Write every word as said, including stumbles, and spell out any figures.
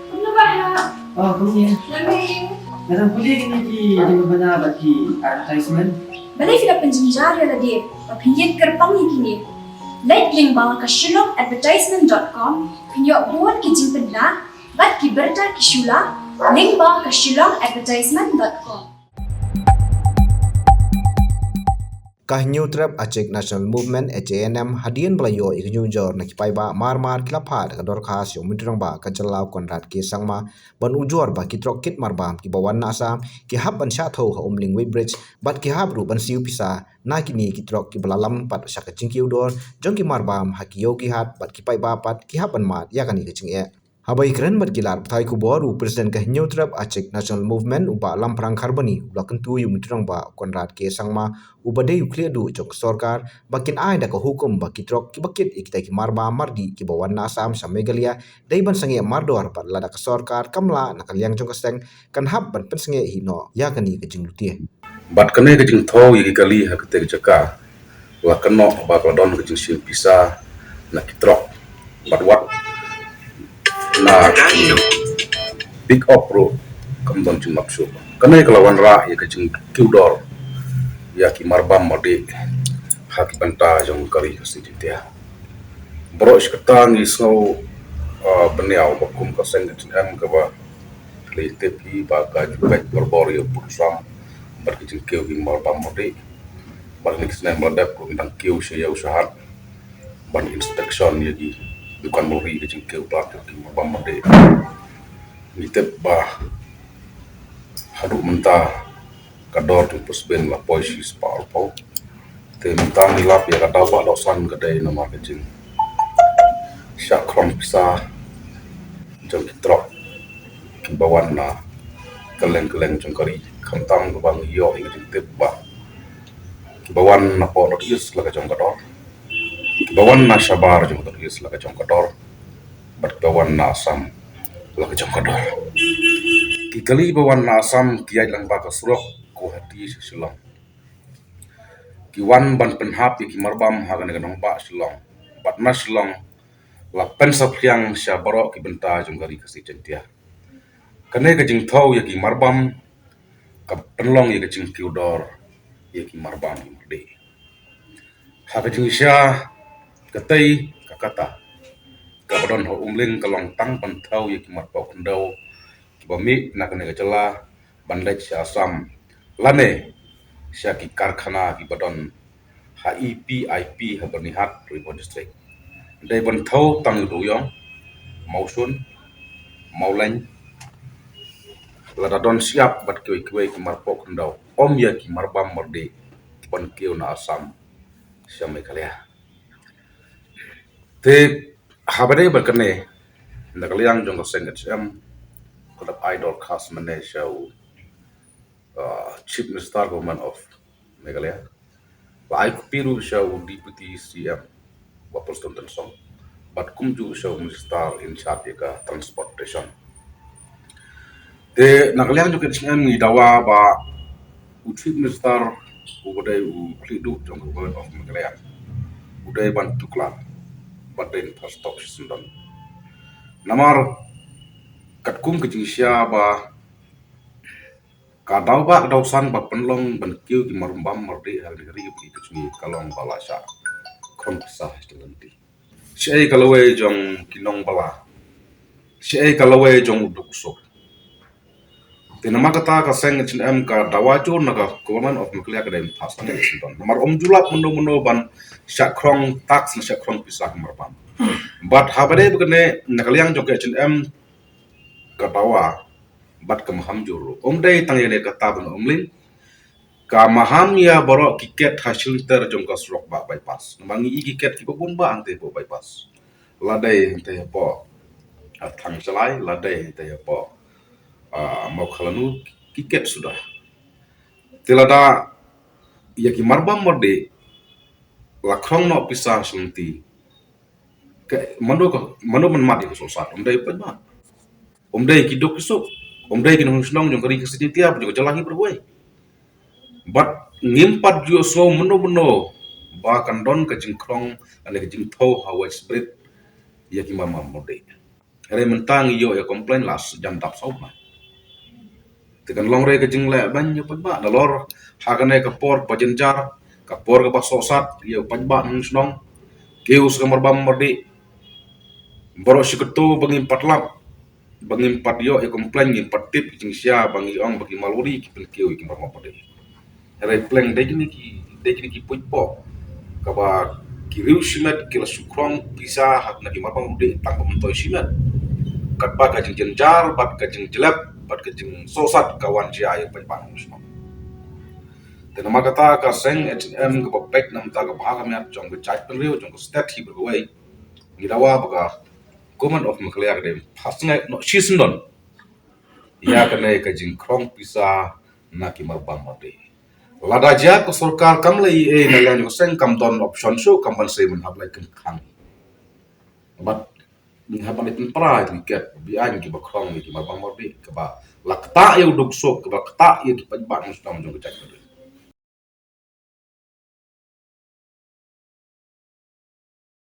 Kumno ba ha? Oh, kumne. Nga dang pule kine ki jingpynbna bad ki advertisement. Balei phi la pynjynjar ïa lade ba phin ïeng kyrpang ïa kine? Leit lyngba ka shillong advertisement dot com, phin ïoh bun ki jingpynbna bad ki bynta ki shu la, lyngba ka shillong advertisement dot com. Ka Hynñiewtrep Achik National Movement, H A N M, hadien ba la ïoh ïa ka jingujor na ki paidbah, mar mar ki la phah da ka dorkhas sha u Myntri Rangbah ka jylla u Conrad K Sangma ban ujor ba ki trok kit marbam kiba wan na Assam ki hap ban shah thew ha Umling Weighbridge bad ki hap ruh ban siew pisa na kine ki trok kiba la lam pat sha ka jingkiew dor jong ki marbam ha ki ïew ki hat bad ki paidbah pat ki hap ban mad ïa kane ka jingeh. Haba ïakren bad ki lad pathai khubor, u President ka Hynñiewtrep Achik National Movement, u Bah Lamphrang Kharbani, u la kyntu ïa u Myntri Rangbah Conrad K Sangma, uba dei u khlieh duh jong ka sorkar, ba kin ai da ka hukum ba ki trok kiba kit ïa kita ki marbam mardih kiba wan na Assam sha Meghalaya, dei ban sangeh mardor bad lada ka sorkar kam lah na ka liang jong ka seng, kan hap ban pynsangeh hi noh ïa kane ka jinglute. Bad kane ka jingthew ïa ki kali ha katei ka jaka la kynnoh ba ka la don ka jingsiew pisa na ki trok. Bad wat na ki pick up ruh kam don jingmap shuh. Kane ka la wanrah ïa ka jingkiew dor ïa ki marbam mardih ha ki bynta jong ka Ri Khasi Jaiñtia. Baroh shi katta ngi sngew, ah, bniaw ba kum ka seng H A N M kaba la tip hi ba ka jingpeit borbor ïa u pud u sam bad ka jingkiew ki marbam mardih. Bad kine ki snem ba la dep ruh ngi dang kiew sha ïew sha hat ban inspection ïa ki dukan mari ka jingkiew bad ki marbam mardih. Ngi tip ba haduh mynta ka dor jong u pyrshah la poi shi spah arphew. Te mynta ngi lap ïa ka daw ba daw san ka dei namar ka jingshah khrong pisa jong ki trok kiba wan na kylleng kylleng jong ka ri, khamtam kaba ngi ïoh ïa ka jingtip ba kiba wan na North East la ka jong ka dor, kiba wan na shabar jong North East la ka jong ka dor, bad kiba wan na Assam la ka jong ka dor. Ki kali ba wan na Assam ki ïaid lyngba ka surok Guwahati sha Shillong. Ki wan ban pynhap ïa ki marbam ha kane ka nongbah Shillong. Bad na Shillong la pynsaphriang sha baroh ki bynta jong ka Ri Khasi Jaiñtia. Kane ka jingthew ïa ki marbam ka pynlong ïa ka jingkiew dor ïa ki marbam mardih. Ha ka jingshisha katei ka kata kaba don ha Umling ka long tang ban thew ïa ki marpaw khyndew kiba mih na kane ka jylla ban leit sha Assam lane sha ki karkhana kiba don ha E P I P ha Byrnihat, Ri Bhoi District. Dei ban thew tang ïa u dewïong, mawshun, mawleiñ, lada don shyiap bad kiwei kiwei ki marpaw khyndew, ym ïa ki marbam mardih kiban kiew na Assam sha Meghalaya. Te haba dei ba kane na ka liang jong ka seng H A N M ka dap ai dorkhas mynne sha u, uh, Chief Minister Government of Meghalaya. La ai copy ruh sha u Deputy C M Bah Prestone Tynsong bad kumjuh sha u Minister in charge ïa ka transportation. Te na ka liang jong ka H A N M ngi dawa ba u Chief Minister uba dei u khlieh duh jong ka Government of Meghalaya u dei ban tuklar bad dei ban phah stok shi syndon. Namar katkum ka jingshisha ba ka daw ba ka daw san ba pynlong ban kiew ki marbam mardih ha ka ri ka jong ngi ka long ba la shah khrong pisa ha ka lynti. Shaei ka lawei jong ki nongbylla, shaei ka lawei jong u duk u suk. Te namar kata ka seng H A N M ka dawa jur na ka Government of Meghalaya ka dei ban phah stok shi syndon. Namar ym ju lap mynno mynno ban shah khrong tax ne shah khrong pisa ha marbam. Bad haba dei ba kane na ka liang jong ka H A N M ka dawa bad ka maham jur ruh. Ym dei tang ïa kane kata ban Umling, ka maham ïa baroh ki khet ha shilynter jong ka surok ba bypass. Namar ngi i ki khet kiba bun ba hangtei hapoh bypass. La dei hangtei hapoh, ah, Thangshalai, la dei hangtei hapoh, ah, Mawkhailanu, ki khet suda. Te lada ïa ki marbam mardih la khrong noh pisa shi lynti, ka mano ka, mano ban mad ïa ka sosat? Ym dei u paidbah, ym dei ki duk ki suk, ym dei ki nong shnong jong ka Ri Khasi Jaiñtia, jong ka jylla hi baroh kawei. Bad ngim pat ju sngew mynno mynno ba kan don ka jingkhrong lane ka jingthew ha Weighbridge ïa ki marbam mardih. Hynrei mynta ngi ïoh ïa complain la jan dap saw bnai. Te kan long re ka jingleh ban ïa u paidbah nalor ha kane ka por ba jynjar, ka por kaba sohsat ïa u paidbah nong shnong. Kiew sa ka marbam mardih. Baroh shi kato ba ngim pat lap, ba ngim pat ïoh ïa complain, ngim pat tip ki jingshia ba ngi ong ba ki Marwari ki pynkiew ïa ki marbam mardih. Hynrei pleng dei kine ki, dei kine ki puitpoh kaba ki riew shimet ki la shu khrong pisa ha na ki marbam mardih tang ba myntoi shimet. Katba ka jingjynjar bad ka jingjlep bad ka jingsohsat ka wan jia ïa u paidbah nong shnong. Te namar kata ka seng H A N M kaba peit namar ka bha ka miat jong ka jaitbynriew jong ka state hi baroh kawei, ngi dawa ba ka Government of Meghalaya ka dei phah sngewbha noh shisyndon ïa kane ka jingkhrong pisa na ki marbam mardih. Lada jia ka sorkar kam leh ei ei na liang jong ka seng, kam don option shuh, kam ban sei ban hap leh kynkhang. Bad ngi hap ban leh pynpra ïa ki ket biang kiba khrong ïa ki marbam mardih, kaba la ktah ïa u duk suk, kaba ktah ïa ki paidbah nong shnong jong ka jaitbynriew.